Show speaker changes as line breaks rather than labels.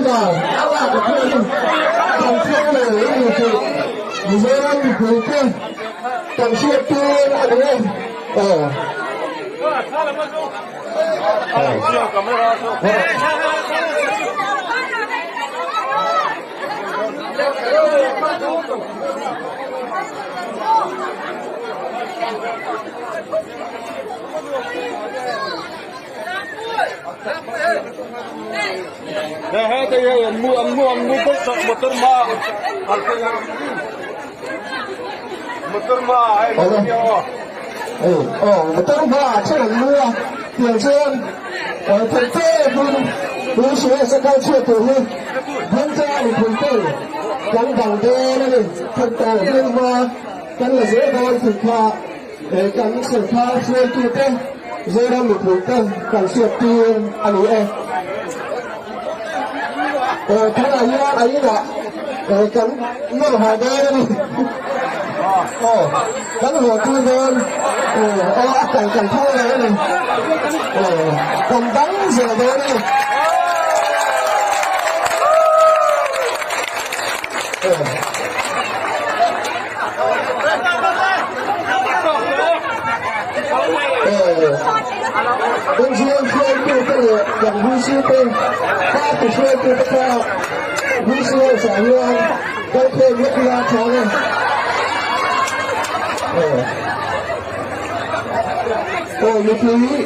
Driver a lak a pawhin kan thleng lo a ni tih Mizoram mipuite kan hriat tir a ni e. Aw. Motor hma ah chuan an mu a, tiang chuan thei tepin tui hruai a kal chhuak tur hi Bungtlang mipui ten kan dang dawn a ni. Thawntawh hmelhma kan la zel dawn tih kha kan sawrkar hruaitute Zoram mipuite kan hriat tir a ni e. Tunah hian a inah kan nawr haw dawn a ni. Aw, kan haw tir dawn. Aw, a kal kan phal lo a ni. Aw, kan dang zel dawn a ni. NGO hruaitute leh kan VC te, party hruaitute kha VC house ah hian kal khawm vek ila a tha ang e. Aw mipui.